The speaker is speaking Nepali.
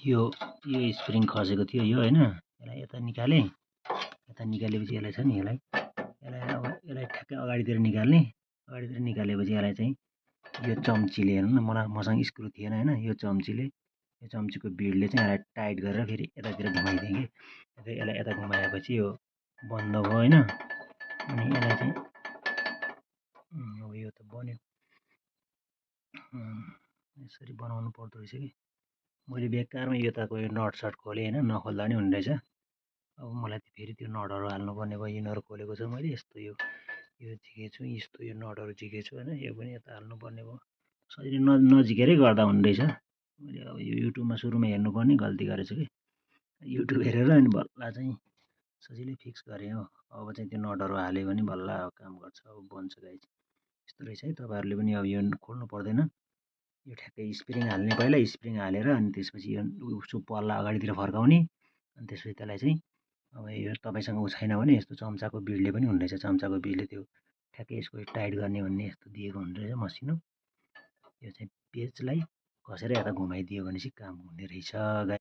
यो यो स्प्रिङ खसेको थियो यो हैन, यसलाई यता निकालेँ। यता निकालेपछि यसलाई छ नि यसलाई ठ्याक्कै अगाडितिर निकाल्ने। अगाडितिर निकालेपछि यसलाई चाहिँ यो चम्चीले हेर्नु न मसँग स्क्रु थिएन हैन, यो चम्चीले यो चम्चीको बिडले चाहिँ यसलाई टाइट गरेर फेरि यतातिर घुमाइदिएँ कि यसलाई यता घुमाएपछि यो बन्द भयो हैन। अनि यसलाई चाहिँ अब यो त बन्यो। यसरी बनाउनु पर्दो रहेछ कि मैले बेकारमा यताको यो नट सट खोलेँ हैन, नखोल्दा नि हुने रहेछ। अब मलाई फेरि त्यो नटहरू हाल्नुपर्ने भयो। यिनीहरू खोलेको छ मैले, यस्तो यो झिकेछु, यस्तो यो नटहरू झिकेछु हैन, यो पनि यता हाल्नुपर्ने भयो। सजिलै नझिकेरै गर्दा हुने रहेछ। मैले अब यो युट्युबमा सुरुमा हेर्नुपर्ने गल्ती गरेछु कि युट्युब हेरेर अनि बल्ल चाहिँ सजिलै फिक्स गरेँ हो। अब चाहिँ त्यो नटहरू हाल्यो भने बल्ल काम गर्छ, अब बन्छ गाइज। यस्तो रहेछ है, तपाईँहरूले पनि अब यो खोल्नु पर्दैन। यो ठ्याक्कै स्प्रिङ हाल्ने, पहिला स्प्रिङ हालेर अनि त्यसपछि यो उसको पल्ला अगाडितिर फर्काउने। अनि त्यसपछि त्यसलाई चाहिँ अब यो तपाईँसँग छैन भने यस्तो चम्चाको बिडले पनि हुने रहेछ। चम्चाको बिडले त्यो ठ्याक्कै यसको टाइट गर्ने भन्ने यस्तो दिएको हुने रहेछ मसिनो। यो चाहिँ पेजलाई कसेर यता घुमाइदियो भने चाहिँ काम हुने रहेछ गाइज।